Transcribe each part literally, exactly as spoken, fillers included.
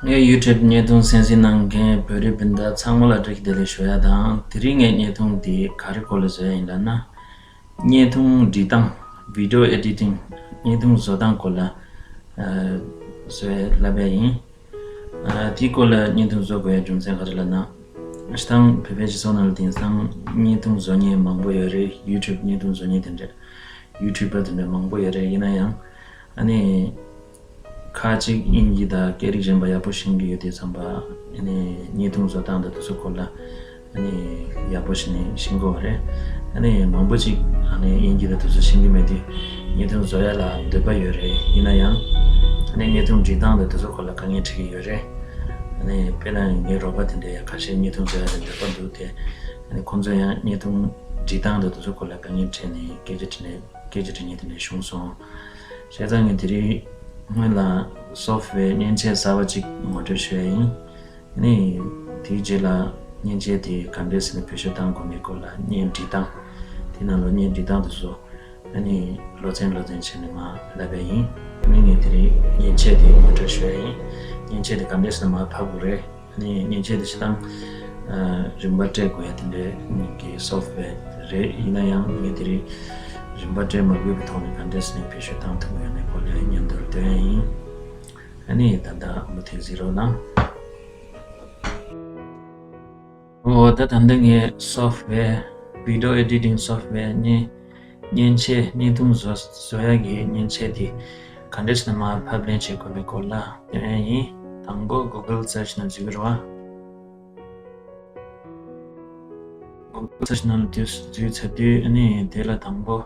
ངའི་YouTube་བརྙན་ཐུང་གསན་གཟིགས་གནང་མཁན་བོད་རིགས་སྤུན་ཟླ་ཚང་མ་ལ་བཀྲ་ཤིས་བདེ་ལེགས་ཞུ་ཡ་དང་། དེ་རིང་ངའི་བརྙན་ཐུང་འདི་ག་རེ་སྐོར་ལ་བཟོ་ཡ་ཡིན་ལབ་ན། བརྙན་ཐུང་འབྲི་སྟངས། Video Editing། བརྙན་ཐུང་བཟོ་སྟངས་སྐོར་ལ་ཨ་བཟོ་ཡ་ལབ་ཡ་ཡིན། ཨ་དེའི་སྐོར་ལ་བརྙན་ཐུང་བཟོ་དགོས་ཡ་རྒྱུ་མཚན་ག་རེ་ལབ་ན། སྤྱིར་བཏང་བོད་པའི་སྤྱི་ཚོགས་ནང་ལ་དེང་སང་བརྙན་ཐུང་བཟོ་མཁན་མང་པོ་ཡོད་རེད། YouTube་བརྙན་ཐུང་བཟོ་མཁན་དེ་འདྲ། YouTuber་དེ་འདྲ་མང་པོ་ཡོད་རེད། ཡིན་ན་ཡང་ཨ་ནི་ཁ་ཅིག་དབྱིན་ཇི་དང་སྐད་རིགས་གཞན་པ་ཡག་པོ་ཤེས་ཀྱི་ཡོད་དུས་ཙམ་པ། ཨ་ནི་བརྙན་ཐུང་བཟོ་སྟངས་དང་དེ་ཚོ་སྐོར་ལ་ཨ་ནི་ཡག་པོ་ཞིག་ནས་ཤེས་དགོས་པ་རེད། ཨ་ནི་མང་པོ་ཅིག་ཨ་ནི་དབྱིན་ཇི་དང་དེ་ཚོ་ཤེས་ཀྱི་མེད་དུས་བརྙན་ཐུང་བཟོ་ཡ་ལ་འདོད་པ་ཡོད་རེད། ཡིན་ན་ཡང་ཨ་ནི་བརྙན་ཐུང་འབྲི་སྟངས་དང་དེ་ཚོ་སྐོར་ལ་དཀའ་ངལ་འཕྲད་ཀྱི་ཡོད་རེད། ཨ་ནི་དཔེར་ན་ངའི་རོགས་པ་དེ་འདྲ་ཡང་ཁ་ཤས་བརྙན་ཐུང་བཟོ་ཡ་ལ་འདོད་པ་འདུག་སྟེ། ཨ་ནི་ཁོང་ཚོ་ཡང་བརྙན་ཐུང་འབྲི་སྟངས་དང་དེ་ཚོ་སྐོར་ལ་དཀའ་ངལ་འཕྲད་ནས་སྐད་ཆ་དྲིས་ནས་སྐད་ཆ་དྲི་མཁན་དེ་འདྲ་བྱུང་སོང་། བྱས་ཙང་ངས་དེ་རིང་སྔོན་ལ་སོབ་ཝེར་མཉེན་ཆས་གསར་པ་གཅིག་ངོ་སྤྲོད་ཞུ་ཡ་ཡིན། ཨ་ནི་དེའི་རྗེས་ལ་མཉེན་ཆས་དེ་ག་འདྲས་ཟེར་ནས་བེད་སྤྱོད་གཏང་དགོས་མིན་སྐོར་ལ། བརྙན་འབྲི་སྟངས་དེ་ནང་ལ་བརྙན་འབྲི་སྟངས་དེ་ཚོ་ཨ་ནི་སློབ་ཚན་སློབ་ཚན་བྱས་ནས་མར་ལབ་ཡ་ཡིན། ཨ་ནི་ངས་དེ་རིང་མཉེན་ཆས་དེ་ངོ་སྤྲོད་ཞུ་ཡ་ཡིན། མཉེན་ཆས་དེ་ག་འདྲས་ཟེར་ནས་མར་ཕབ་དགོས་རེད། ཨ་ནི་མཉེན་ཆས་དེ་སྤྱིར་བཏང་ཨ་རིན་པ་སྤྲད་དགོས་ཡ་དེ་འདྲའི་གི་སོབ་ཝེར་རེད། ཡིན་ན་ཡང་ངས་དེ་རིང་རིན་པ་སྤྲད་མ་དགོས་པའི་ཐོག་ནས་ག་འདྲས་ནས་བེད་སྤྱོད་བཏང་ཐུབ་ཡོད་མེད་སྐོར་ལ་སྙན་ཐོར་སྟོན་ཡ་ཡིན། ཨ་ནི་ད་ལྟ་མུ་མཐུད་གཟིགས་རོགས་གནང་། འོ་ད་ད་ལྟ་ངས་སོབ་ཝེར། Video Editing Software་ནི་མཉེན་ཆས། བརྙན་ཐུང་བཟོ་བཟོ་ཡག་གི་མཉེན་ཆས་དེ་ག་འདྲས་ནས་མར་ཕབ་ལེན་བྱེད་དགོས་མིན་སྐོར་ལ་སྟོན་ཡ་ཡིན། དང་པོ་Google Search་ནང་འཛུལ་རོགས། Google Search་ནང་ལ་འཛུལ་འཛུལ་ཚར་དུས་ཨ་ནི་དེ་ལ་དང་པོ་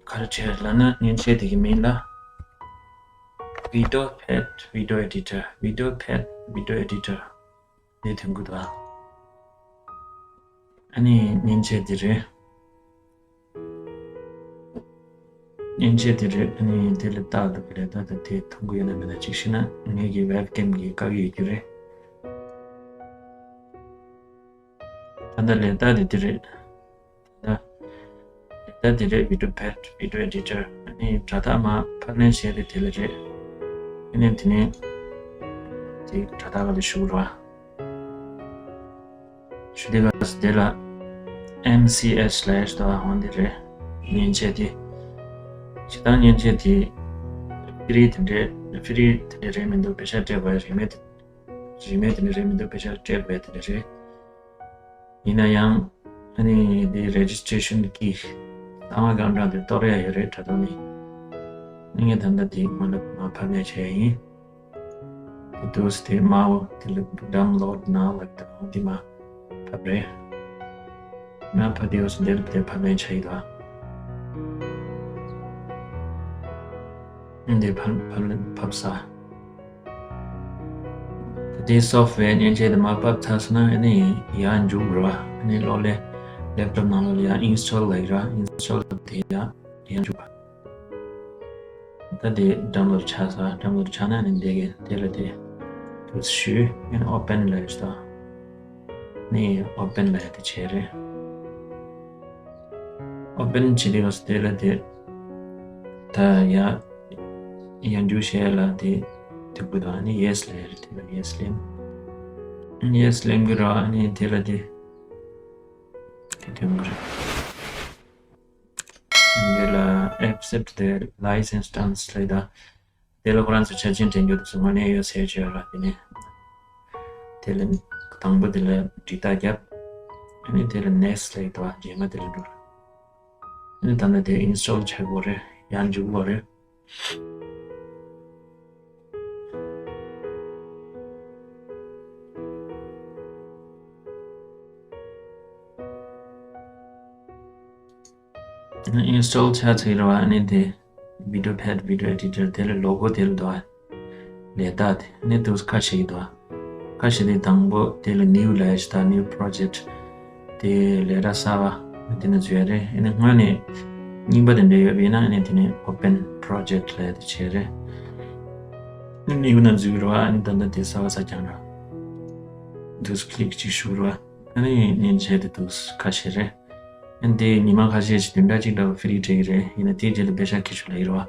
ག་རེ་བྱས་ལབ་ན། མཉེན་ཆས་དེ་གི་མིང་ལ་Video Pad Video Editor། Video Pad Video Editor་ནས་ཐོན་གི་འདུག་ཨ། ཨ་ནི་མཉེན་ཆས་དེ་རེད། མཉེན་ཆས་དེ་རེད། ཨ་ནི་དེ་ལ་རྟགས་འདུག་གི་རེད། ད་ལྟ་དེ་མཐོང་གི་ཡོད་ན་མེད་ན་གཅིག་ཤེས་ན། ངེད་ཀྱི་ཝེབ་ཀེམ་གྱིས་བཀག་གི་ཡོད་རྒྱུ་རེད། ད་ལྟ་ལས་རྟགས་དེ་དེ་རེད། ད་ལྟ་ལས་རྟགས་དེ་རེད། Video Pad Video Editor། ཨ་ནི་དྲ་ཐག་མར་ཕབ་ལེན་བྱས་ཏེ་དེ་ལ་རེད། ཨ་ནི་དེ་ནས་དེ་དྲ་ཐག་ལ་ཞུགས་རོགས། ཞུ་དེ་ག་དེ་ལ་M C S་ལབ་ཡ་ཞིག་འདུག་ཨ། འོ་འདི་རེད། མཉེན་ཆས་དེ། སྤྱིར་བཏང་མཉེན་ཆས་དེ་ཕི་རི་དེ་འདྲས། ཕི་རི་དེ་འདྲས་རེད་མི་འདུག་པེ་ཤ་སྤྲད་དགོས་ཡ། རིན་མེད་རིན་མེད་དེ་འདྲས་རེད་མི་འདུག་པེ་ཤ་སྤྲད་དགོས་ཡ་དེ་འདྲས་རེད། ཡིན་ན་ཡང་ཨ་ནི་དེ་registration་གི་གསང་བ་སྒང་དྲང་དེ་གཏོར་ཡ་ཡོད་རེད། དྲ་ཐོག་ནས། ཨ་ནི་ངས་ད་ལྟ་དེ་མ་ལབ་མ་ཕབ་ནས་བྱས་ཡིན། དེ་དུས་དེ་མའོ་དེ་ལ་download now་ལབ་དང་དེ་མ་ཕབ་རེད། མ་ཕབ་དེ་འོ་སོ་དེ་ལ་དེ་ཕབ་ནས་ཆ་ཡི་དང་། དེ་ཕབ་ཕབ་ཕབ་ས། དེ་སོབ་ཝེར་མཉེན་ཆས་དེ་མ་ཕབ་ཚར་སོང་ན་ཨ་ནི་ཡར་འཇུག་ར། ཨ་ནི་གློག་ཀླད་laptop་ནང་ལ་ཡར་install་ལབ་ཡི་ར། install་ལབ་དེ་ཡར་ཡར་འཇུག་པ། ད་དེ་download་ཆགས་སོང་། download་ཆགས་ན་ནི་འདི་གི་དེ་ལ་དེ་དུས་ཞུ་ཡང་open་ལ་ཡོད་ད། ནི་open་ལ་ཡ་དེ་བྱས་རེད། open་བྱེད་དུས་དེ་ལ་དེ་ད་ཡ་ཡང་འཇུག་བྱས་ལ་དེ་ཐུག་གི་འདུག་ནི་yes་ལ་ཡ་རེད། དེ་ལ་yes་ལེན། yes་ལེན་གི་ར། ནི་དེ་ལ་དེ་དེ་ཐུག་གི་རེད། འདི་ལ་accept the license terms་ལབ་ད། དེ་ལ་ཁོ་རང་ཚོ་ཆ་རྐྱེན་དྲན་རྒྱུ་དེ་ཚོ་དངོས་གནས་ཡོད་ཟེར་བྱས་ཡོད་ར། དེ་ནས་དེ་ལ་དང་པོ་དེ་ལ་འབྲི་རྟགས་བརྒྱབ། ཨ་ནི་དེ་ལ་next་ལབ་ཡོད་ར། རྗེས་མ་དེ་ལ་འགྲོ་ར། ཨ་ནི་ད་ལྟ་དེ་install་བྱེད་དགོས་རེད། ཡར་འཇུག་དགོས་རེད། install་ཆགས་ཚར་རེད་བ། ཨ་ནི་དེ་Video Pad Video Editor་དེ་ལ་logo་དེ་ལ་འདུག་ཨ། ལས་རྟགས་དེ་ཨ་ནི་དུས་ཁ་ཕྱེ་གི་འདུག་ཨ། ཁ་ཕྱེ་དེ་དང་པོ་དེ་ལ་new་ལབ་ཡ་ཞིག་དང་new project་དེ་ལས་ར་གསར་བ་དེ་ནས་འཛུལ་ཡ་རེད། ཨ་ནི་སྔོན་ནས་རྙིང་པ་དེ་འདྲ་ཡོད་པ་ཡིན་ན་ཨ་ནི་དེ་ནས་open project་ལབ་ཡ་དེ་བྱས་རེད། ཨ་ནི་new་ནང་འཛུལ་གི་རེད་བ། ཨ་ནི་ད་ལྟ་དེ་གསར་བ་གསར་རྐྱང་ར། དུས་click་གཅིག་ཞུགས་རེད་བ། ཨ་ནི་མཉེན་ཆས་དེ་དུས་ཁ་ཕྱེ་རེད། ཨ་ནི་དེ་ཉི་མ་ཁ་ཤས་ཤིག་བདུན་ཕྲག་གཅིག་འདྲ་བ་free་སྤྲད་ཀྱི་རེད། ཡིན་ན་དེའི་རྗེས་ལ་པེ་ཤ་ཁྱེར་ཆོག་ལབ་ཀྱི་རེད་བ།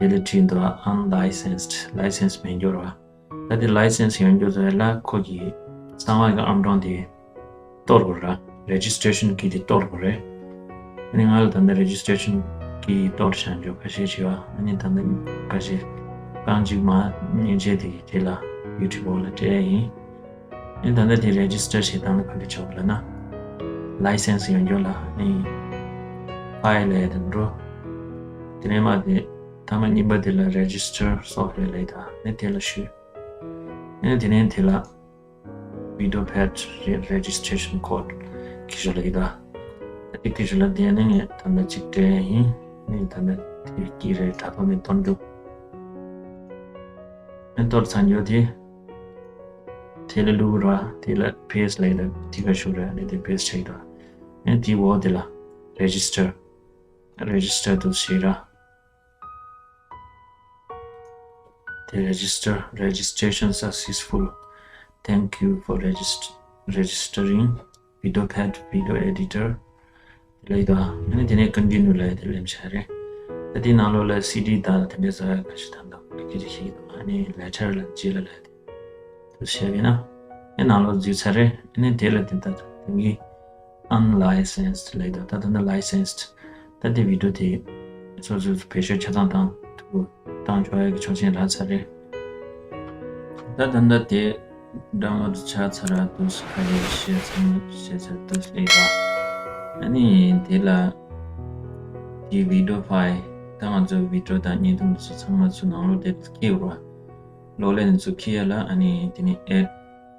དེ་ལ་བྲིས་འདུག unlicensed, license མེད་འགྱུར་བ། ད་དེ་license ཡོད་འགྱུར་ཟེར་ལ་ཁོ་གི་གསང་བ་གི་ཨང་གྲངས་དེ་གཏོར་དགོས་ར། registration key དེ་གཏོར་དགོས་རེད། ཨ་ནི་ང་ལ་ད་ལྟ་registration key གཏོར་བྱ་འཇོག་ཁ་ཤས་བྱས་པ། ཨ་ནི་ད་ལྟ་ཁ་ཤས་རྐང་གཅིག་མ་མཉེན་ཆས་དེ་གི་རྗེས་ལ་YouTube འོག་ལ་སྤྲད་ཡ་ཡིན། ཨ་ནི་ད་ལྟ་དེ་register བྱེད་སྟངས་ནི་ག་འདྲ་བྱེད་དགོས་ལབ་ན། license ཡོད་འགྱུར་ལ་ཨ་ནི་file ལ་ཡ་དེ་འགྲོ། དེ་ནས་མ་དེ་མཐའ་མ་གཉིས་པ་དེ་ལ་register software ལབ་ཡ་ད་ཨ་ནི་དེ་ལ་ཞུ། ཨ་ནི་དེ་ནས་དེ་ལ་VideoPad re- registration code ཁྱེར་ཤོག་ལབ་ཡ་ད། ཨ་ནི་ཁྱེར་ཤོག་ལབ་དེ་ནས་ངས་ད་ལྟ་གཅིག་སྤྲད་ཡ་ཡིན། ཨ་ནི་ད་ལྟ་དེ་གི་རེད། དྲ་ཐོག་ནས་གཏོར་འཇུག་ཨ་ནི་གཏོར་ཚར་འགྱུར་དེ། དེ་ལ་བླུག་ར། དེ་ལ་paste ལབ་ཡ་ད་དེ་ག་ཞུ་ར། ཨ་ནི་དེ་paste བྱེད་ད། ཨ་ནི་དེ་འོག་དེ་ལ་register register དུ་བྱེད་ར། དེ་register registration successful, thank you for regist- registering VideoPad video editor ལབ་ཡ་ད། ཨ་ནི་དེ་ནས་continue ལབ་ཡ་དེ་ལེན་བྱ་རེད། ད་དེའི་ནང་ལོགས་ལ་CD དང་དེ་འདྲའི་བཟོ་ཡ་ག་ཞིག་དང་དང་ལ་ཁྱེར་ཤིག་ཨ་ནི་letter ལ་རྗེས་ལ་ལབ་ཡ་དེ། དུ་བྱས་པས་ན། ཨེ་ནང་ལོགས་འཛུལ་ཚར་རེད། ཨ་ནི་དེ་ལ་དེ་ལྟར་དེ་གི་unlicensed ལབ་ཡ་ད། ད་ད་ནི་licensed ད་དེ་video དེ་སོ་སོས་བེད་སྤྱོད་ཆ་ཚང་བཏང་ཐུབ་བཏང་ཆོག་ཡ་གི་ཆོག་མཆན་རག་ཚར་རེད། ད་ད་ལྟ་དེ་download ཆགས་ཚར་ར་འདུག་ཁ་ཡེ་ཤེས་ཚང་མ་ཤེས་ཚར་འདུག་ལབ་ཡ་ད། ཨ་ནི་དེ་ལ་དེ་video file ད་ང་ཚོ་video དང་བརྙན་ཐུང་དེ་ཚོ་ཚང་མ་ཚུར་ནང་ལོགས་དེ་འཁྱེར་བ། གློག་ཀླད་ནས་ཚུར་འཁྱེར་ཡ་ལ་ཨ་ནི་དེ་ནི་add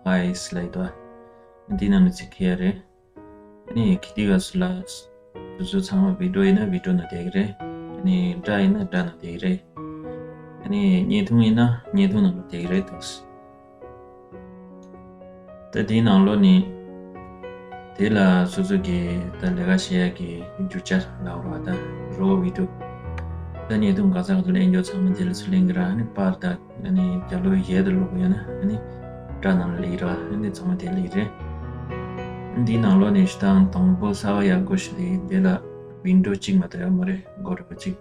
files ལབ་ཡ་ད། འདི་ནང་ནས་ཚུར་འཁྱེར་ཡ་རེད། ཨ་ནི་འཁྱེར་དུས་སྐབས་སུ་ལ་དེ་ཚོ་ཚང་མ་video ཡིན་ན་video ནང་བསྡད་ཀྱི་རེད། ཨ་ནི་སྒྲ་ཡིན་ན་སྒྲ་ནང་བསྡད་ཀྱི་རེད། ཨ་ནི་བརྙན་ཐུང་ཡིན་ན་བརྙན་ཐུང་ནང་ལ་བསྡད་ཀྱི་རེད་འདུག་ད་དེའི་ནང་ལོགས་ནས་དེ་ལ་སོ་སོ་གི་ད་ལས་ཀ་བྱེད་ཡ་གི་རྒྱུ་ཆ་ལབ་རོགས་ད། raw video ད་བརྙན་ཐུང་ག་ཚོད་ག་ཚོད་ལེན་རྒྱུ་ཚང་མ་དེ་ལ་ཚུར་ལེན་གྱི་ར། ཨ་ནི་པར་ད་ཨ་ནི་རྒྱབ་ལོགས་གཞས་དེ་བླུགས་ཡོད་ན་ཨ་ནི་སྒྲ་ནང་ལ་སླེབས་ར། ཨ་ནི་ཚང་མ་དེ་སླེབས་རེད། འདིའི་ནང་ལོགས་ནས་ཞུ་དང་དང་པོ་གསར་པ་ཡག་པོ་ཞིག་ལས་དེ་ལ་window གཅིག་མ་གཏོགས་ཡོད་མ་རེད། མགོ་རིལ་པོ་གཅིག་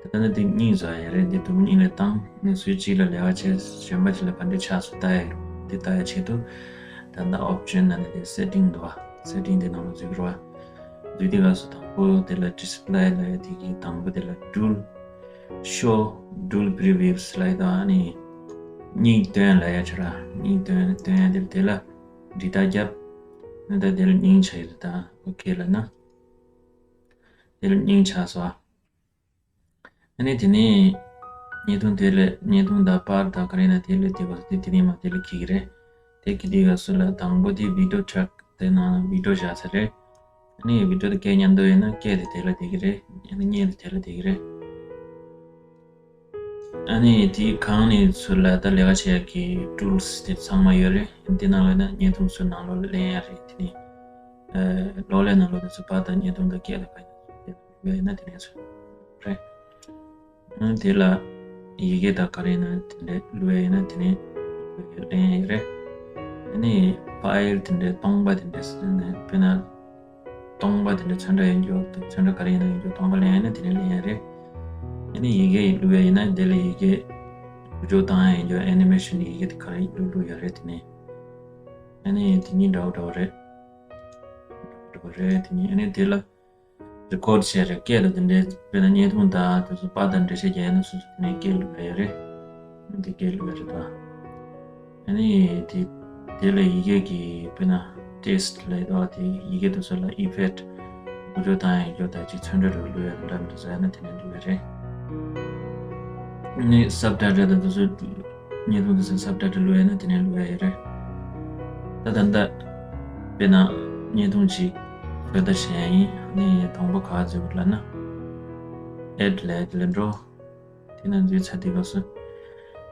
ད་ལྟ་ནི་དེ་གཉིས་བཟོ་ཡ་རེད། འདི་དུམ་གཉིས་ལ་བཏང་ནས་སུའི་གཅིག་ལ་ལས་ཀ་བྱས། གཞན་པ་གཅིག་ལ་ག་འདྲ་ཆགས་སུ་ལྟ་ཡ་ཡོད། འདི་ལྟ་ཡ་ཆེད་དུ་ད་ལྟ་option ནང་ནས་དེ་setting འདུག་བ། setting དེ་ནང་ལ་འཛུལ་རོགས། འཛུལ་དུས་སྐབས་སུ་དང་པོ་དེ་ལ་display ལབ་ཡ་དེ་གི་དང་པོ་དེ་ལ་dual show dual previews ལབ་ཡ་དང་ཨ་ནི་གཉིས་སྟོན་ལབ་ཡ་ཆ་ར། གཉིས་སྟོན་སྟོན་ཡ་དེ་དེ་ལ་འབྲི་རྟགས་བརྒྱབ། ཨ་ནི་ད་དེ་ལ་སྙིང་ཆ་ཡོད་ད། ཨོ་ཁེ་ལབ་ན་དེ་ལ་སྙིང་ཆ་སོ། ཨ་ནི་དེ་ནས་བརྙན་ཐུང་དེ་ལས་བརྙན་ཐུང་དང་པར་དང་ག་རེ་ན་དེ་ལས་དེ་བ་དེ་དེ་ནས་མ་དེ་ལ་འཁྱེར་གྱི་རེད། དེ་འཁྱེར་དུས་སྐབས་སུ་ལ་དང་པོ་དེ་video track དེ་ནང་video བཞག་ཚར་རེད། ཨ་ནི་video དེ་སྐད་ཉན་འདོད་ཡོད་ན་སྐད་དེ་དེ་ལ་བསྡད་ཀྱི་རེད། ཨ་ནི་བརྙན་དེ་དེ་ལ་བསྡད་ཀྱི་རེད། ཨ་ནི་དེ་གང་ནས་ཚུར་ལ་ད་ལས་ཀ་བྱེད་ཡག་གི་tools དེ་ཚང་མ་ཡོད་རེད། དེ་ནང་ལ་ན་བརྙན་ཐུང་ཚུར་ནང་ལོགས་ལ་ལེན་ཡ་རེད། དེ་ནས་ཨ་གློག་ཀླད་ནང་ལོགས་ནས་ཚུར་པར་དང་བརྙན་ཐུང་དང་སྐད་ལ་ག་ཡོད་ན་དེ་ནས་ཚུར་རེད། ཨ་དེ་ལ་ཡི་གེ་དང་ག་རེ་ཡིན་ན་དེ་འདྲས་བླུགས་ཡ་ཡིན་ན་དེ་ནས་ལེན་ཡ་རེད། ཨ་ནི་ཕའིལ་དེ་འདྲས་སྟོང་པ་དེ་འདྲས་ཟེར་ནས་དཔེར་ན་སྟོང་པ་དེ་འདྲས་ཚོན་ཁྲ་ཡིན་རྒྱུ་དང་ཚོན་ཁྲ་ག་རེ་ཡིན་ན་ཡིན་རྒྱུ་སྟོང་པ་ལེན་ཡ་ཡིན་ན་དེ་ནས་ལེན་ཡ་རེད། ཨ་ནི་ཡི་གེ་བླུགས་ཡ་ཡིན་ན་དེ་ལ་ཡི་གེ་འགུལ་སྐྱོད་བཏང་ཡ་ཡིན་རྒྱུ་ཨེ་ནི་མེ་ཤན་ཡི་གེ་དེ་ག་རེ་བླུགས་བླུགས་ཡ་རེད། དེ་ནས་ཨ་ནི་དེ་གཉིས་འདྲ་བོ་འདྲ་བོ་རེད། འདྲ་བོ་རེད། དེ་གཉིས་ཨ་ནི་དེ་ལ་རི་ཀོཌ་བྱས་རེད། སྐད་ལ་དེ་འདྲའི་དཔེར་ན་བརྙན་ཐུང་དང་དེ་ཚོ་པར་དང་འགྲེལ་བཤད་རྒྱག་ཡ་ན་སོ་སོ་དེ་ནས་སྐད་བླུགས་ཡ་ཡོད་རེད། འདི་སྐད་བླུགས་ཡ་རེད་ད། ཨ་ནི་དེ་དེ་ལ་ཡི་གེ་གི་དཔེར་ན་ཊེག་སི་ལབ་ཡ་དེ་ཡི་གེ་དེ་ཚོ་ལ་ཨི་ཕེག་འགུལ་སྐྱོད་བཏང་ཡ་ཡོད་ད་ཅིག་ཚོན་ཁྲ་རུ་བླུགས་ཡ་འདྲ་མི་འདུག་ཟེར་ཡ་ན་དེ་ནས་བླུགས་ཡ་རེད། ཨ་ནི་སབ་ཊའི་ཊལ་དང་དེ་ཚོ་བརྙན་ཐུང་དེ་ཚོ་སབ་ཊའི་ཊལ་བླུགས་ཡ་ན་དེ་ནས་བླུགས་ཡ་ཡོད་རེད། ད་ད་ལྟ་དཔེར་ན་བརྙན་ཐུང་ཅིག་བོད་ལྟ་བྱེད་ཡ་ཡིན། ཨ་ནི་དང་པོ་ག་འཛུལ་དགོས་ལབ་ན་ཨེཌ་ལབ་ཡ་དེ་ལ་འགྲོ། དེ་ནང་འཛུལ་ཚར་དུས་སྐབས་སུ་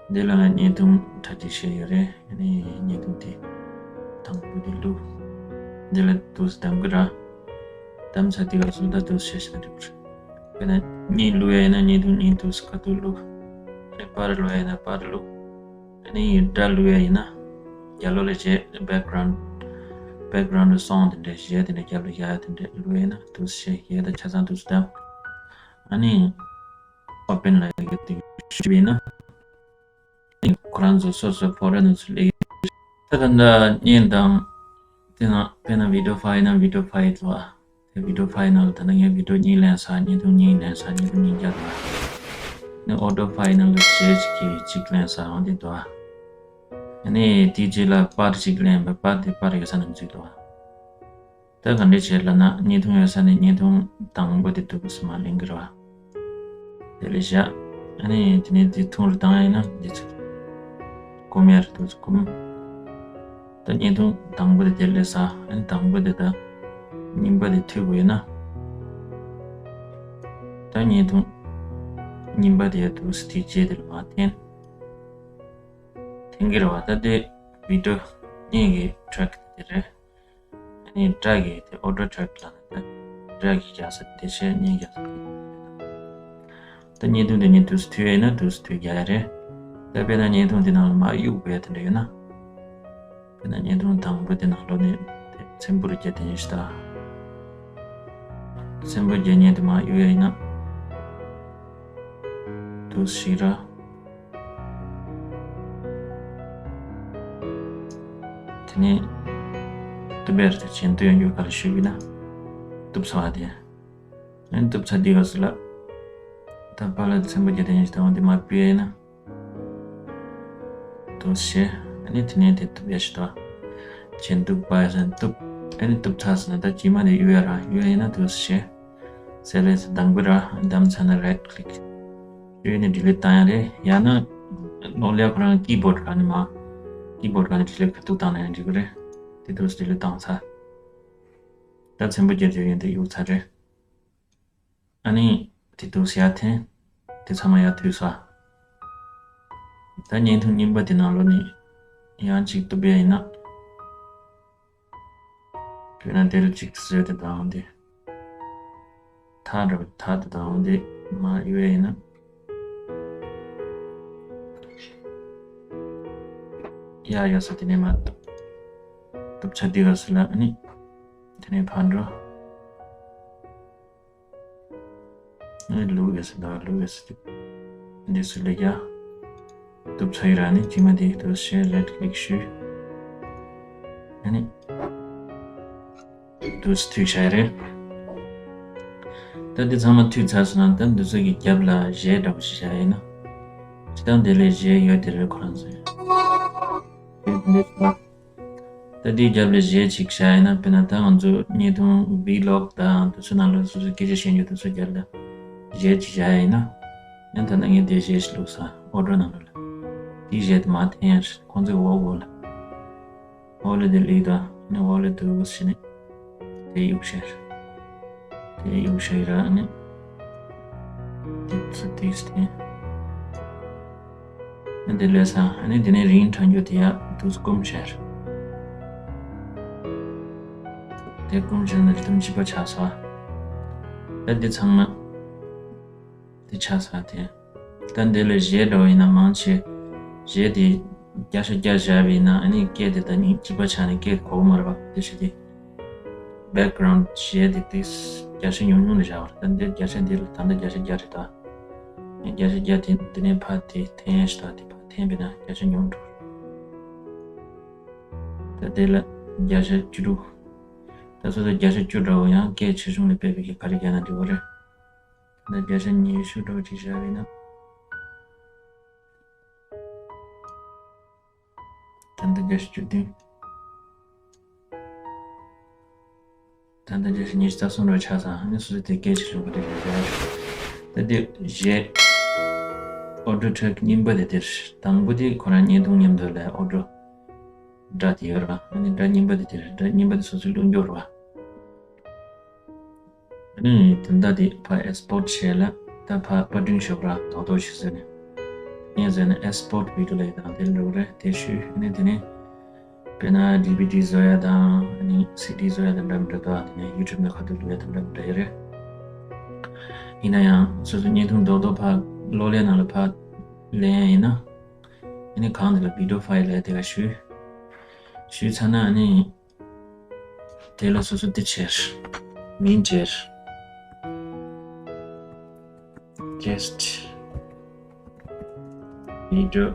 འདི་ལ་ང་བརྙན་ཐུང་གྲ་སྒྲིག་བྱས་ཡོད་རེད། ཨ་ནི་བརྙན་ཐུང་དེ་དང་པོ་དེ་བླུགས། འདི་ལ་དུས་གདམ་གི་ར། གདམ་ཚར་དུས་སྐབས་སུ་ད་དུས་བྱས་ཤིག་འགྲིག་གི་རེད། དཔེར་ན་བརྙན་བླུགས་ཡ་ཡིན་ན་བརྙན་ཐུང་བརྙན་ཐུང་སུ་ཁ་ཐུག་བླུགས། ཨ་ནི་པར་བླུགས་ཡ་ཡིན་ན་པར་བླུགས། ཨ་ནི་སྒྲ་བླུགས་ཡ་ཡིན་ན་རྒྱབ་ལོགས་ལ་བྱས་བེག་གྷ་རའུནཌ་བེག་གྷ་རའུནཌ་སོང་དེ་འདྲས་གཞས་དེ་འདྲས་རྒྱབ་ལ་བཞག་ཡ་དེ་འདྲས་བླུགས་ཡ་ཡིན་ན་དུས་བྱས་གཞས་དང་ཆ་ཚང་དུས་བདམས། ཨ་ནི་ ཁོ་པན་ལ་ཡོད་དེ་ཞུས་པ་ཡིན་ན། ཁོ་རང་ཚོ་སོ་སོའི་ཕོ་ར་ནང་ཚུར་སླེབས་ཡོད། ད་ད་ལྟ་བརྙན་དང་། དེ་ན་དཔེར་ན་བི་ཌིའོ་ཕའིལ་ཡིན་ན་བི་ཌིའོ་ཕའིལ་འདུག་བ། དེ་བི་ཌིའོ་ཕའིལ་ནང་ལ་ད་ནི་ངས་བི་ཌིའོ་གཉིས་ལེན་ས། བརྙན་ཐུང་གཉིས་ལེན་ས། བརྙན་ཐུང་གཉིས་བརྒྱབ་འདུག་བ། ནི་ཨོ་ཌིའོ་ཕའིལ་ནང་ལ་གཞས་གཅིག་གིས་གཅིག་ལེན་ས་འོང་དེ་འདུག་བ། ཨ་ནི་དེའི་རྗེས་ལ་པར་གཅིག་ལེན་པ། པར་དེ་པར་ཡོད་ས་ནས་འཛུལ་འདུག་བ། ད་ག་འདྲས་བྱས་ལབ་ན། བརྙན་ཐུང་ཡོད་ས་ནས་བརྙན་ཐུང་དང་པོ་དེ་འདུག་སེ་མར་ལེན་གྱི་རེད་བ། དེ་ལས་བཞག་ཨ་ནི་དེ་ནས་དེ་ཐུང་རུ་བཏང་ཡ་ཡིན་ན་འདི་ཚོ་སྒོམ་ཡ་རེད། འདུག་སེ་སྒོམ། ད་བརྙན་ཐུང་དང་པོ་དེ་དེ་ལས་ས། ཨ་ནི་དང་པོ་དེ་ད་རྙིང་པ་དེ་མཐུད་དགོས་ཡོད་ན། ད་བརྙན་ཐུང་རྙིང་པ་དེ་འདུག་སེ་དེའི་རྗེས་དེ་ལ་མར་འཐེན། འཐེན་གྱི་རེད་བ། ད་དེ་བི་ཌིའོ་བརྙན་གྱི་ཊེག་དེ་རེད། ཨ་ནི་སྒྲ་གི་དེ་ཨོ་ཌིའོ་ཊེག་ལབ་ན། ད་སྒྲ་གི་རྒྱག་ས་དེ་བྱས། བརྙན་རྒྱག་ས་དེ་བྱས། ད་བརྙན་ཐུང་དེ་ནས་འདུག་སེ་མཐུད་ཡ་ཡིན་ན་འདུག་སེ་མཐུད་རྒྱག་ཡ་རེད། ད་དཔེར་ན་བརྙན་ཐུང་དེ་ནང་ལ་མར་གཡུག་དགོས་ཡ་དེ་འདྲ་ཡོད་ན། དཔེར་ན་བརྙན་ཐུང་དང་པོ་དེ་ནང་ལོགས་ནས་དེ་ཚེམ་བུ་རུ་བརྒྱབ། དེ་ནས་ཞུ་ད། ཚེམ་བུ་རུ་བརྒྱབ་མཁན་དེ་མར་གཡུག་ཡ་ཡིན་ན། འདུག་སེ་ཞིག་ར། དེ་ནས་གཏུབ་པའི་རིགས་དེ་བྱས། གཏུབ་ཡོང་རྒྱུ་ག་ལ་ཞུས་པ་ཡིན་ན། གཏུབ་ཚར་བ་དེ། ཨ་ནི་གཏུབ་ཚར་དུས་སྐབས་སུ་ལ། ད་པར་ལ་ཚེམ་བུ་རུ་བརྒྱབ། དེ་ནས་ཞུ་ད། འོ་དེ་མར་ཕུད་ཡ་ཡིན་ན། འདུག་སེ་བྱས། ཨ་ནི་དེ་ནས་དེ་གཏུབ་ཡ་ཞིག་ད། བྱས་འདུག་པ་ཡ་ས་གཏུབ། ཨ་ནི་གཏུབ་ཚར་སོང་ན་ད་རྗེས་མ་དེ་གཡུག་ཡ་ར། གཡུག་ཡ་ཡིན་ན་འདུག་སེ་བྱས། སེ་ལེག་ཊི་བདམས་དགོས་ར། བདམས་ཚར་ན་རའིཊ་ཀི་ལིག་ཞུས་ནས་ཌི་ལིཊ་བཏང་ཡ་རེད། ཡང་ན་གློག་ཀླད་ཁོ་རང་ཀི་བོཌ་ག་ནས་མར། ཀི་བོཌ་ག་ནས་ཌི་ལིཊ་ཁ་ཐུག་བཏང་ན་ཡང་འགྲིག་གི་རེད། དེ་འདུག་སེ་ཌི་ལིཊ་བཏང་ཚར། ད་ཚེམ་བུ་རུ་བརྒྱབ་དེ་ཡིན་དེ་གཡུག་ཚར་རེད། ཨ་ནི་དེ་འདུག་སེ་ཡར་འཐེན། དེ་ཚང་མ་ཡར་མཐུད་ཚར། ད་བརྙན་ཐུང་རྙིང་པ་དེ་ནང་ལོགས་ནས་ཡང་གཅིག་གཏུབ་ཡ་ཡིན་ན། དཔེར་ན་དེ་རུ་གཅིག་བཟོས་ཏེ་དང་དེ། ཐག་འདྲ་བོ་ཐག་དེ་དང་དེ་མར་གཡུག་ཡ་ཡིན་ན། ཡར་ཡོད་ས་དེ་ནས་མར་གཏུབ། གཏུབ་ཚར་དུས་སྐབས་སུ་ལ་ཨ་ནི་དེ་ནས་ཕར་འགྲོ། ཨ་ནི་ལུག་ཡོད་ས་དང་ལུག་ཡོད་ས་དེ། འདི་ཚོ་ལ་ཡ། གཏུབ་ཚར་ཡོད་ར། ཨ་ནི་རྗེས་མ་དེ་འདུག་སེ་རའིཊ་ཀི་ལིག་ཞུས། ཨ་ནི་འདུག་སེ་མཐུད་བཞག་ཡ་རེད། ད་འདི་ཚང་མ་མཐུད་ཚར་སོང་ན། ད་འདི་ཚོ་གི་རྒྱབ་ལ་གཞས་འདྲ་པོ་ཞིག་བཞག་ཡ་ཡིན་ན། སྤྱིར་བཏང་དེ་ལས་གཞས་ཡོད་དེ་རེད། ཁོ་རང་ཚོའི་ད་འདིའི་རྒྱབ་ལ་གཞས་ཅིག་བཞག་ཡ་ཡིན་ན། དཔེར་ན་ད་ང་ཚོ་བརྙན་ཐུང་བི་ལོག་དང་དེ་ཚོ་ནང་ལ་སོ་སོའི་སྐད་ཆ་བཤད་རྒྱུ་དེ་ཚོ་རྒྱབ་ལ་གཞས་ཅིག་བཞག་ཡ་ཡིན་ན། ཡང་ད་ནང་ངས་དེ་གཞས་ཤིག་བླུགས་ས། ཨོ་ཌིའོ་ནང་ལ། དེའི་གཞས་དེ་མར་འཐེན་ཡ་རེད། ཁོང་ཚོའི་འོག་འོག་ལ། འོག་ལ་དེ་ལུས་དང་། ཨ་ནི་འོག་ལ་འདུག་སེ་བྱས་ནས་དེ་གཡུག་བཞག་རེད། དེ་གཡུག་བཞག་ཡ་ར། ཨ་ནི་དེ་ཚོ་ཏིས་དེ། ཨ་ནི་དེ་ལས་ས། ཨ་ནི་དེ་ནས་རིང་དྲགས་རྒྱུ་དེ་ཡར་འདུག་སེ་སྒོམ་བཞག་རེད། དེ་སྒོམ་བཞག་ན་རི་དམ་གཅིག་པ་ཆགས་ས། ཨ་འདི་ཚང་མ་དེ་ཆགས་ས་དེ། ད་འདི་ལ་གཞས་འདྲ་བོ་ཡིན་ན་མང་ཆེ་གཞས་དེ་བརྒྱ་ཆ་བརྒྱ་བཞག་པ་ཡིན་ན། ཨ་ནི་སྐད་དེ་ད་ནི་གཅིག་པ་ཆགས་ནས་སྐད་གོ་གི་མ་རེད་པ། དེ་བྱས་ཏེ་བེག་གྷ་རའུན་ཌི་གཞས་དེ་དེ་བརྒྱ་ཆ་ཉུང་ཉུང་ལ་བཞག་པ་རེད། ད་འདི་བརྒྱ་ཆ་འདི་ལ་ད་ལྟ་བརྒྱ་ཆ་བརྒྱ་རེད་ད། ཨ་ནི་བརྒྱ་ཆ་བརྒྱ་དེ་འདི་ནས་ཕར་དེ་འཐེན་ཡ་ཞིག་ད། དེ་ཕར་འཐེན་པ་ཡིན་ན་བརྒྱ་ཆ་ཉུང་འགྲོ། ད་དེ་ལ་བརྒྱ་ཆ་བཅུ་དྲུག་ད་སོ་སོ་བརྒྱ་ཆ་བཅུ་འདྲ་བོ། ཡང་སྐད་ཆེ་ཆུང་ལ་དཔག་པའི་གི་ག་རེ་བརྒྱབ་ན་འགྲིག་གི་རེད། ད་བརྒྱ་ཆ་ཉི་ཤུ་འདྲ་བོ་ཅིག་བཞག་པ་ཡིན་ན། ད་ལྟ་བརྒྱ་ཆ་བཅུ་བདུན། ད་ལྟ་བརྒྱ་ཆ་ཉི་ཤུ་རྩ་གསུམ་འདྲ་བོ་ཆགས་སོང་། ཨ་ནི་སོ་སོ་དེ་སྐད་ཆེ་ཆུང་ག་རེ་རེད་རེད། ད་དེ་གཞས་ཨོ་ཌིའོ་ཊེག་རྙིང་པ་དེ་དེར། དང་པོ་དེ་ཁོ་རང་བརྙན་ཐུང་མཉམ་དུ་ལ་ཨོ་ཌིའོ་སྒྲ་དེ་ཡོད་རེད་པ། ཨ་ནི་སྒྲ་རྙིང་པ་དེ་དེར། སྒྲ་རྙིང་པ་དེ་སོ་སོའི་བླུགས་རྒྱུ་རེད་པ། ཨ་ནི་དེ་འདྲ་དེ་ཕར་ཨེག་སི་པོར་ཊི་བྱས་ལ། ད་ཕར་པར་སྐྲུན་ཞུ་དགོས་ར། རྡོག་རྡོག་ཞིག་བཟོས་ནས། ངས་བཟོས་ན་ཨེག་སི་པོར་ཊི་བི་ཌི་ཡོ་ལབ་ཡ་དང་དེ་འགྲོ་གི་རེད། དེ་ཞུས། ཨ་ནི་དེ་ནས་དཔེར་ན་ཌི་བི་ཌི་བཟོ་ཡ་དང་། ཨ་ནི་སི་ཌི་བཟོ་ཡ་དང་འདྲ་མི་འདྲ་འདུག་ཨ་དེ་ནས་ཡུ་ཊུབ་ནང་ཁ་ཐུག་བླུག་ཡ་དང་འདྲ་མི་འདྲ་ཡོད་རེད། ཡིན་ན་ཡང་སོ་སོ་བརྙན་ཐུང་རྡོག་རྡོག་ཕར་གློག་ཀླད་ནང་ལ་ཕར་ལེན་ཡ་ཡིན་ན། ཨ་ནི་གང་དེ་ལ་བི་ཌི་ཡོ་ཕའིལ་ལབ་ཡ་དེ་ག་ཞུས། ཞུས་ཚར་ན་ཨ་ནི་དེ་ལ་སོ་སོ་དེ་བྱས། མིང་བྱས། གྷེ་སི་ཊི་ video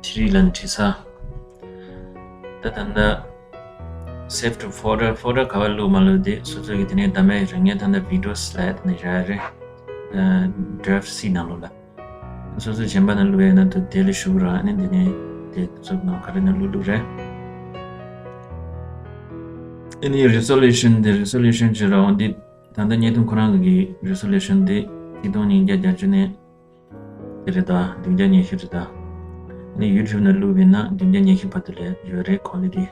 three ལ་ནི་བྲིས་ས། ད་ད་ལྟ་save to folder folder ག་བ་བླུགས་མ་བླུགས་དེ་སོ་སོ་གི་དེ་ནས་ད་མེད་རེད། ངས་ད་ལྟ་video slide ནས་རག་རེད། drive C ནང་ལོགས་ལ། སོ་སོ་གཞན་པ་ནང་བླུགས་ཡས་ན་དུ་དེ་ལ་ཞུགས་ར། ཨ་ནི་དེ་ནས་དེ་ཚོ་ནང་ག་རེ་ནང་བླུགས་བླུགས་རེད། ཨ་ནི་resolution དེ་resolution བྱེད་ར་འོང་དེ། ད་ལྟ་བརྙན་ཐུང་ཁོ་རང་གི་resolution དེ་ཆིག་སྟོང་ཉིས་བརྒྱ་བརྒྱད་ཅུ་ནས་དེ་རེད་ད། བདུན་བརྒྱ་ཉི་ཤུ་རེད་ད། ཨ་ནི་YouTube ནང་བླུགས་པ་ཡིན་ན་བདུན་བརྒྱ་ཉི་ཤུ་བར་དུ་ལ་ཡོད་རེད་quality།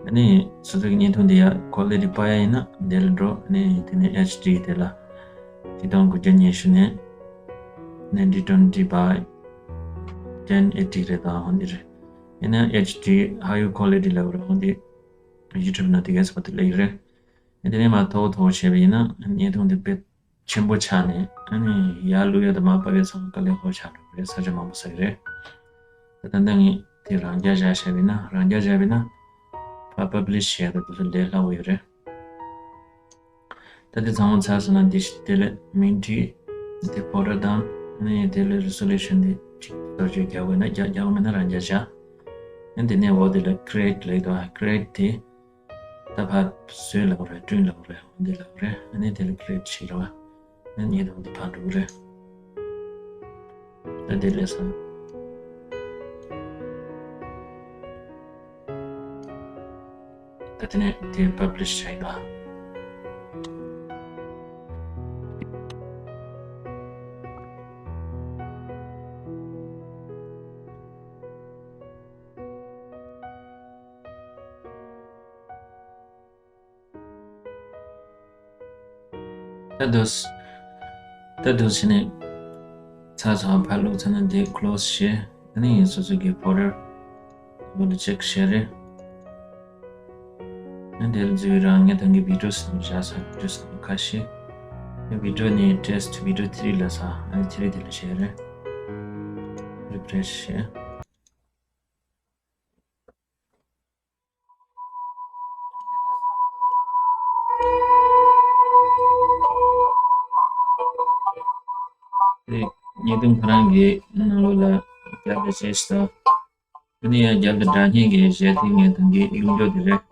ཨ་ནི་སོ་སོ་གི་བརྙན་ཐུང་དེ་ཡ་quality སྤར་ཡ་ཡིན་ན་དེ་ལ་འགྲོ། ཨ་ནི་དེ་ནས་HD དེ་ལ་ཆིག་སྟོང་དགུ་བརྒྱ་ཉི་ཤུ་ནས་nineteen twenty by ten eighty རེད་ད། འོ་འདི་རེད། ཡིན་ན་HD higher quality ལ་འོ་འདི་YouTube ནང་དེ་གས་བར་དུ་ལ་ཡོད་རེད། དེ་ནས་མར་མཐོ་བོ་མཐོ་བོ་བྱས་པ་ཡིན་ན་བརྙན་ཐུང་དེ་དཔེ་ཆེན་པོ་ཆགས་ནས། ཨ་ནི་ཡར་བླུགས་ཡ་དང་མར་ཕབ་ཡ་ཚང་མ་དཀའ་ལས་ཁག་ཆགས་འགྲོ་གི་རེད། ས་ཆ་མང་པོ་ཟ་གི་རེད། ད་ད་ལྟ་ངས་དེ་རང་རྐྱ་བཞག་བྱས་པ་ཡིན་ན། རང་རྐྱ་བཞག་པ་ཡིན་ན་ཕར་publish བྱས་ཡ་དང་དེ་ཚོ་ལས་སླ་བོ་ཡོད་རེད། ད་དེ་ཚང་མ་ཚར་སོང་ན་དེ་དེ་ལ་མིང་བྲིས། དེ་folder དང་ཨ་ནི་དེ་ལ་resolution དེ་གཅིག་གསར་བཅོས་རྒྱག་དགོས་ན་རྒྱག་རྒྱག་དགོས་མེད་ན་རང་རྐྱ་བཞག་ཨ་ནི་དེ་ནས་འོག་དེ་ལ་create ལབ་འདུག create དེ། ད་ཕར་བཟོས་ལབ་རེད། བསྐྲུན་ལབ་རེད། འོ་འདི་ལབ་རེད། ཨ་ནི་དེ་ལ་create བྱེད་རོགས། ཨ་ནི་ཉེ་དུ་འདི་ཕར་འགྲོ་གི་རེད། ད་འདི་ལས་སོང་། ད་དེ་ནས་དེ་publish བྱས་པ། ད་དུས། ད་དུས་ཕྱི་ནས་ཚར་སོང་། ཕར་བླུགས་ཚར་ན་དེ་close བྱས། ཨ་ནི་སོ་སོ་གི་folder བོ་དེ་check བྱས་རེད། ཨ་ནི་དེ་ལ་འཛུལ་རང་ངས་ད་གིན་video བཟོས་བཞག་ས་video བཟོས་ཁ་ཤས། ཨ་video ནི་test video three ལ་ས། ཨ་ནི་three དེ་ལ་བྱས་རེད། Refresh བྱས། དེ་ཉེ་དུ་ཁོ་རང་གི་ནང་ལོགས་ལ་རྒྱབ་ལ་གཞས་ཤིག་དང་། དེ་ནས་ཡང་རྒྱབ་ལ་སྒྲ་སྙན་གྱི་གཞས་དེ་ངས་ད་གིན་བླུགས་འཇོག་དེ་རེད།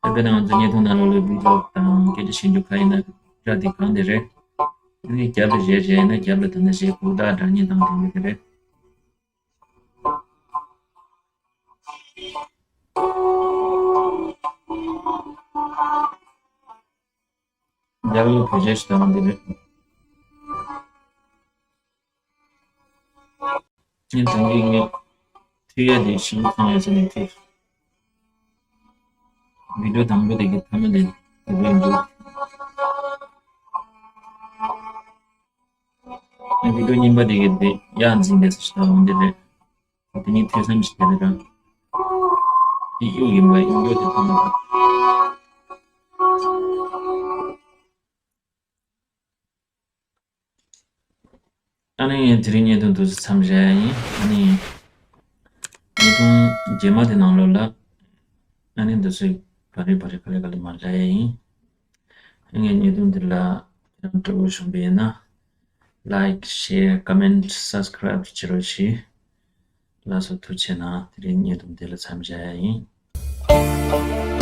ད་དཔེར་ན་ང་ཚོ་ཉེ་དུ་ནང་ལོགས་ལ་video དང་སྐད་ཆ་བཤད་རྒྱུ་ག་ཡིན་ན་སྒྲ་དེ་གང་དེ་རེད། དེ་ནས་རྒྱབ་ལ་གཞས་བྱས་ན་རྒྱབ་ལ་ད་ནི་གཞས་གུག་དག་སྒྲ་སྙན་དང་དེ་འདྲ་དེ་རེད། རྒྱ་གར་བོད་ཆས་ཞིག་དང་འདི་རེད། ངས་ད་གིན་ངས་ཐུག་ཡ་དེ་ཞིག་མཐོང་ཡ་ཟེར་ནས་ཐུག video དང་པོ་དེ་གི་མཐའ་མ་དེ་དེ་རེད་འདུག video གཉིས་པ་དེ་གི་དེ་ཡར་འཛིན་པའི་ས་ཞིག་དང་འདི་རེད། དེ་ནི་ཐོས་བསམ་ཞིག་བྱས་ན་རང་། དེ་གཡུག་ཡིན་པ་ཡིན་རྒྱུ་དེ་ཐོག་མ་དང་། ཨ་ནི་དེ་རིང་བརྙན་ཐུང་འདུག་སེ་མཚམས་བཞག་ཡ་ཡིན། ཨ་ནི་བརྙན་ཐུང་རྗེས་མ་དེ་ནང་ལོགས་ལ་ཨ་ནི་འདུག་སེ་བ་རེ་བ་རེ་ག་ལེ་ག་ལེ་མར་བཞག་ཡ་ཡིན། ཨ་ནི་བརྙན་ཐུང་འདི་ལ་ཁྱེད་རང་སྤྲོ་པོ་བྱུང་པ་ཡིན་ན་like, share, comment, subscribe བྱེད་རོགས་གྱིས། ལགས་སོ། ཐུགས་རྗེ་གནང་། དེ་རིང་བརྙན་ཐུང་འདི་ལ་མཚམས་བཞག་ཡ་ཡིན།